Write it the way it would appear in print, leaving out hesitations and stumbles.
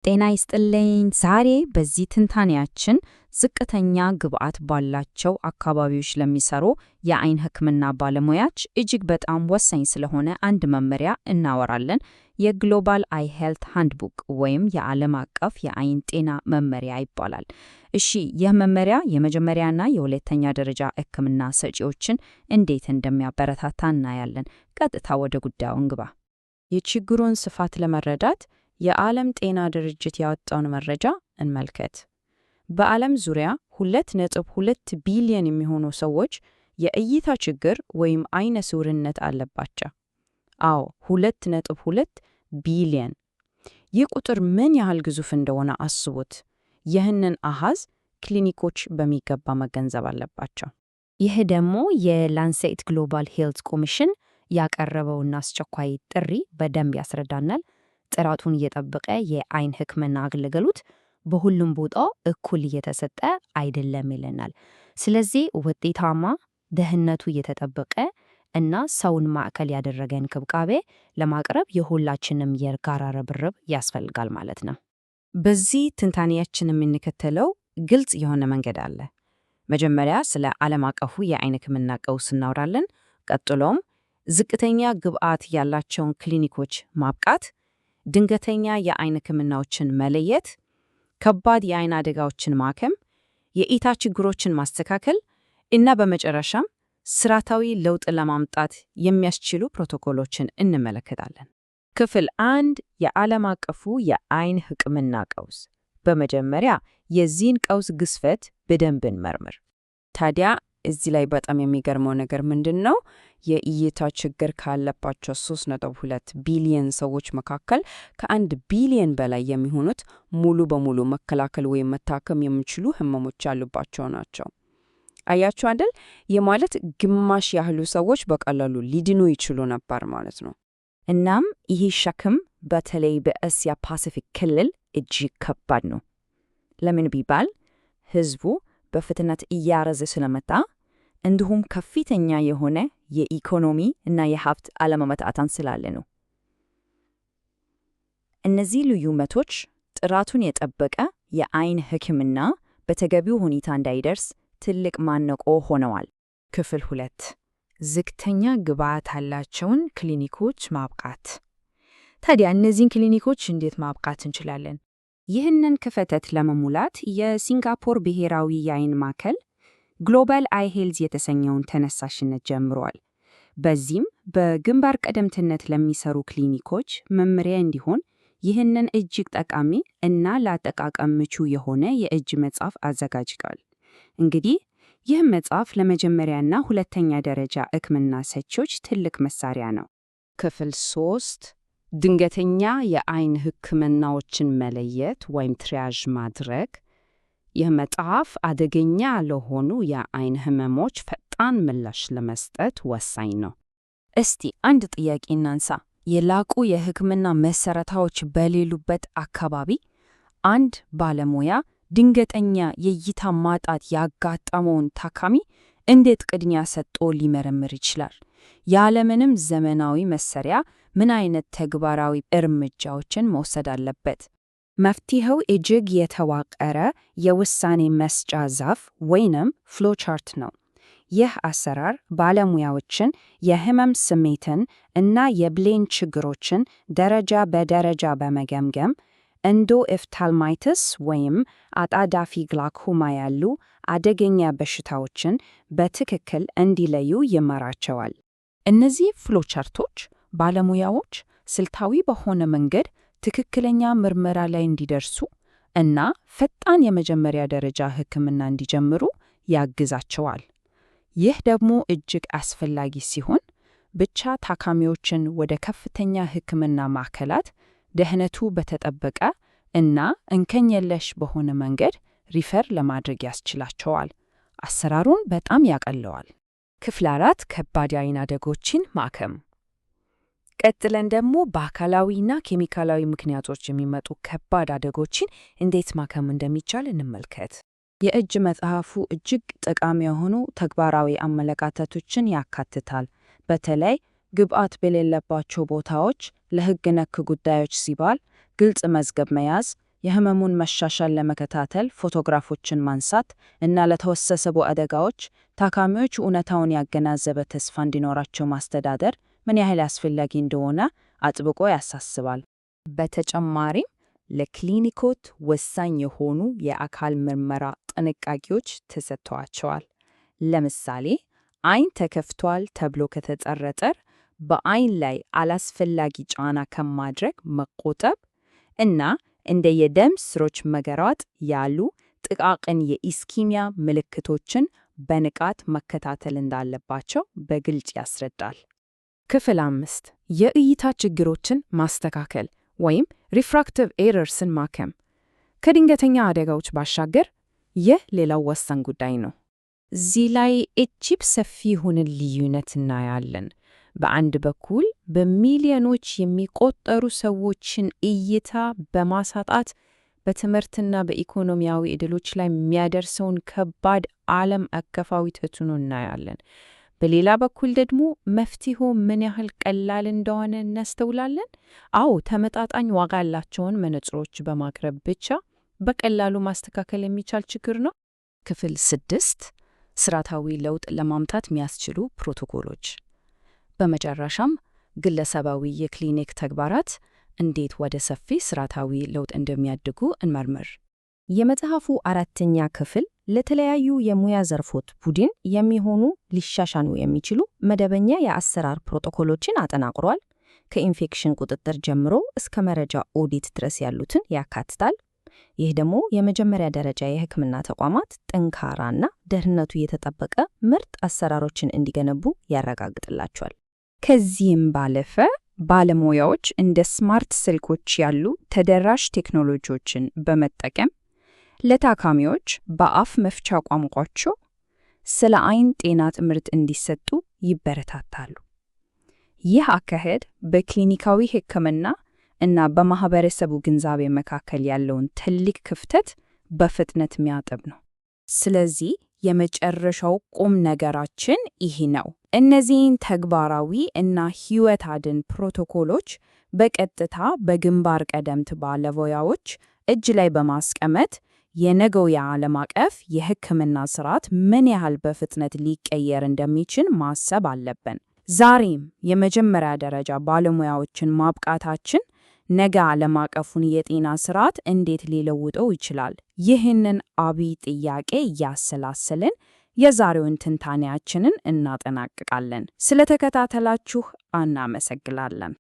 ጤና ይስጥልኝ። ዛሬ በዚህ ትንታኔያችን ዝቅተኛ ግብዓት ባላቸው አካባቢዎች ለሚሰሩ የአይን ሕክምና ባለሙያዎች እጅግ በጣም ወሳኝ ስለሆነ አንድ መመሪያ እናወራለን። የ Global Eye Health Handbook ወይም የዓለም አቀፍ የአይን ጤና መመሪያ ይባላል። እሺ፣ ይህ መመሪያ የመጀመሪያና የሁለተኛ ደረጃ ሕክምና ሰጪዎችን እንዴት እንደሚያበረታታ እናያለን። ቀጥታ ወደ ጉዳዩ እንግባ። የችግሩን ስፋት ለመረዳት የዓለም ጤና ድርጅት ያወጣውን መረጃ እንመልከት። በዓለም ዙሪያ 2.2 ቢሊዮን የሚሆኑ ሰዎች የእይታ ችግር ወይም አይነ ስውርነት አለባቸው። አዎ፣ 2.2 ቢሊዮን። ይህ ቁጥር ምን ያህል ግዙፍ እንደሆነ አስቡት። ይህንን አሃዝ ክሊኒኮች በሚገባ መገንዘብ አለባቸው። ይህ ደግሞ የ Lancet Global Health Commission ያቀረበውን አስቸኳይ ጥሪ በደንብ ያስረዳናል። ጥራቱን እየጠበቀ የአይን ሕክምና አገልግሎት በሁሉም ቦታ እኩል እየተሰጠ አይደለም ይለናል። ስለዚህ ውጤታማ፣ ደህንነቱ እየተጠበቀ እና ሰውን ማዕከል ያደረገ እንክብካቤ ለማቅረብ የሁላችንም የጋራ ርብርብ ያስፈልጋል ማለት ነው። በዚህ ትንታኔያችን የምንከተለው ግልጽ የሆነ መንገድ አለ። መጀመሪያ ስለ ዓለም አቀፉ የአይን ሕክምና ቀውስ እናወራለን። ቀጥሎም ዝቅተኛ ግብዓት ያላቸውን ክሊኒኮች ማብቃት፣ ድንገተኛ የአይን ሕክምናዎችን መለየት፣ ከባድ የአይን አደጋዎችን ማከም፣ የእይታ ችግሮችን ማስተካከል እና በመጨረሻም ስርዓታዊ ለውጥ ለማምጣት የሚያስችሉ ፕሮቶኮሎችን እንመለከታለን። ክፍል 1፣ የዓለም አቀፉ የአይን ሕክምና ቀውስ። በመጀመሪያ የዚህን ቀውስ ግዝፈት በደንብ እንመርምር። ታዲያ እዚህ ላይ በጣም የሚገርመው ነገር ምንድን ነው? የእይታ ችግር ካለባቸው 3.2 ቢሊዮን ሰዎች መካከል ከ1 ቢሊዮን በላይ የሚሆኑት ሙሉ በሙሉ መከላከል ወይም መታከም የሚችሉ ህመሞች ያሉባቸው ናቸው። አያችሁ አይደል? ይህ ማለት ግማሽ ያህሉ ሰዎች በቀላሉ ሊድኑ ይችሉ ነበር ማለት ነው። እናም ይህ ሸክም በተለይ በእስያ ፓሲፊክ ክልል እጅግ ከባድ ነው። ለምን ቢባል ህዝቡ በፍጥነት እያረጀ ስለመጣ እንዲሁም ከፍተኛ የሆነ የኢኮኖሚ እና የሀብት አለመመጣጠን ስላለ ነው። እነዚህ ልዩነቶች ጥራቱን የጠበቀ የአይን ሕክምና በተገቢው ሁኔታ እንዳይደርስ ትልቅ ማነቆ ሆነዋል። ክፍል 2፣ ዝቅተኛ ግብዓት ያላቸውን ክሊኒኮች ማብቃት። ታዲያ እነዚህን ክሊኒኮች እንዴት ማብቃት እንችላለን? ይህንን ክፍተት ለመሙላት የሲንጋፖር ብሔራዊ የአይን ማዕከል Global Eye Health የተሰኘውን ተነሳሽነት ጀምሯል። በዚህም በግንባር ቀደምትነት ለሚሰሩ ክሊኒኮች መመሪያ እንዲሆን ይህንን እጅግ ጠቃሚ እና ለአጠቃቀም ምቹ የሆነ የእጅ መጽሐፍ አዘጋጅቷል። እንግዲህ ይህ መጽሐፍ ለመጀመሪያና ሁለተኛ ደረጃ ሕክምና ሰጪዎች ትልቅ መሳሪያ ነው። ክፍል 3፣ ድንገተኛ የአይን ሕክምናዎችን መለየት ወይም triage ማድረግ። ይህ መጽሐፍ አደገኛ ለሆኑ የአይን ህመሞች ፈጣን ምላሽ ለመስጠት ወሳኝ ነው። እስቲ አንድ ጥያቄ እናንሳ። የላቁ የሕክምና መሰረታዎች በሌሉበት አካባቢ አንድ ባለሙያ ድንገተኛ የእይታ ማጣት ያጋጠመውን ታካሚ እንዴት ቅድሚያ ሰጥቶ ሊመረምር ይችላል? ያለምንም ዘመናዊ መሳሪያ ምን አይነት ተግባራዊ እርምጃዎችን መውሰድ አለበት? መፍትሄው እጅግ የተዋቀረ የውሳኔ መስጫ ዛፍ ወይንም flowchart ነው። ይህ አሰራር ባለሙያዎችን የህመም ስሜትን እና የብሌን ችግሮችን ደረጃ በደረጃ በመገምገም እንደ endophthalmitis ወይም አጣዳፊ ግላኮማ ያሉ አደገኛ በሽታዎችን በትክክል እንዲለዩ ይመራቸዋል። እነዚህ flowchart ኦች ባለሙያዎች ስልታዊ በሆነ መንገድ ትክክለኛ ምርመራ ላይ እንዲደርሱ እና ፈጣን የመጀመሪያ ደረጃ ሕክምና እንዲጀምሩ ያግዛቸዋል። ይህ ደግሞ እጅግ አስፈላጊ ሲሆን ብቻ ታካሚዎችን ወደ ከፍተኛ ሕክምና ማዕከላት ደህንነቱ በተጠበቀ እና እንከን የለሽ በሆነ መንገድ refer ለማድረግ ያስችላቸዋል። አሰራሩን በጣም ያቀለዋል። ክፍል 4፣ ከባድ የአይን አደጋዎችን ማከም። ቀጥለን ደግሞ በአካላዊና ኬሚካላዊ ምክንያቶች የሚመጡ ከባድ አደጋዎችን እንዴት ማከም እንደሚቻል እንመልከት። የእጅ መጽሐፉ እጅግ ጠቃሚ የሆኑ ተግባራዊ አመለካከቶችን ያካትታል። በተለይ ግብዓት በሌለባቸው ቦታዎች ለሕግ ነክ ጉዳዮች ሲባል ግልጽ መዝገብ መያዝ፣ የህመሙን መሻሻል ለመከታተል ፎቶግራፎችን ማንሳት እና ለተወሳሰቡ አደጋዎች ታካሚዎች እውነታውን ያገናዘበ ተስፋ እንዲኖራቸው ማስተዳደር ምን ያህል አስፈላጊ እንደሆነ አጥብቆ ያሳስባል። በተጨማሪም ለክሊኒኮች ወሳኝ የሆኑ የአካል ምርመራ ጥንቃቄዎች ተሰጥተዋቸዋል። ለምሳሌ አይን ተከፍቷል ተብሎ ከተጠረጠረ በአይን ላይ አላስፈላጊ ጫና ከማድረግ መቆጠብ እና እንደ የደም ስሮች መገራት ያሉ ጥቃቅን የኢስኪሚያ ምልክቶችን በንቃት መከታተል እንዳለባቸው በግልጽ ያስረዳል። ክፍል 5፣ የእይታ ችግሮችን ማስተካከል ወይም refractive errors ን ማከም። ከድንገተኛ አደጋዎች ባሻገር ይህ ሌላው ወሳኝ ጉዳይ ነው። እዚህ ላይ እጅግ ሰፊ የሆነ ልዩነት እናያለን። በአንድ በኩል በሚሊዮኖች የሚቆጠሩ ሰዎችን እይታ በማሳጣት በትምህርትና በኢኮኖሚያዊ ዕድሎች ላይ የሚያደርሰውን ከባድ ዓለም አቀፋዊ ተጽዕኖ እናያለን። በሌላ በኩል ደግሞ መፍትሄው ምን ያህል ቀላል እንደሆነ እናስተውላለን። አዎ፣ ተመጣጣኝ ዋጋ ያላቸውን መነጽሮች በማቅረብ ብቻ በቀላሉ ማስተካከል የሚቻል ችግር ነው። ክፍል 6፣ ስርዓታዊ ለውጥ ለማምጣት የሚያስችሉ ፕሮቶኮሎች። በመጨረሻም ግለሰባዊ የክሊኒክ ተግባራት እንዴት ወደ ሰፊ ስርዓታዊ ለውጥ እንደሚያድጉ እንመርምር። የመጽሐፉ አራተኛ ክፍል ለተለያዩ የሙያ ዘርፎች ቡድን የሚሆኑ ሊሻሻሉ የሚችሉ መደበኛ የአሰራር ፕሮቶኮሎችን አጠናቅሯል። ከኢንፌክሽን ቁጥጥር ጀምሮ እስከ መረጃ ኦዲት ድረስ ያሉትን ያካትታል። ይህ ደግሞ የመጀመሪያ ደረጃ የሕክምና ተቋማት ጠንካራና ደህንነቱ የተጠበቀ ምርጥ አሰራሮችን እንዲገነቡ ያረጋግጥላቸዋል። ከዚህም ባለፈ ባለሙያዎች እንደ ስማርት ስልኮች ያሉ ተደራሽ ቴክኖሎጂዎችን በመጠቀም ለታካሚዎች በአፍ መፍቻ ቋንቋቸው ስለ አይን ጤና ትምህርት እንዲሰጡ ይበረታታሉ። ይህ አካሄድ በክሊኒካዊ ሕክምና እና በማህበረሰቡ ግንዛቤ መካከል ያለውን ትልቅ ክፍተት በፍጥነት የሚያጠብ ነው። ስለዚህ የመጨረሻው ቁም ነገራችን ይህ ነው። እነዚህን ተግባራዊ እና ሕይወት አድን ፕሮቶኮሎች በቀጥታ በግንባር ቀደምት ባለሙያዎች እጅ ላይ በማስቀመጥ የነገው የዓለም አቀፍ የሕክምና ስርዓት ምን ያህል በፍጥነት ሊቀየር እንደሚችል ማሰብ አለብን። ዛሬም የመጀመሪያ ደረጃ ባለሙያዎችን ማብቃታችን ነገ ዓለም አቀፉን የጤና ስርዓት እንዴት ሊለውጠው ይችላል? ይህንን አብይ ጥያቄ እያሰላሰልን የዛሬውን ትንታኔያችንን እናጠናቅቃለን። ስለተከታተላችሁ እናመሰግናለን።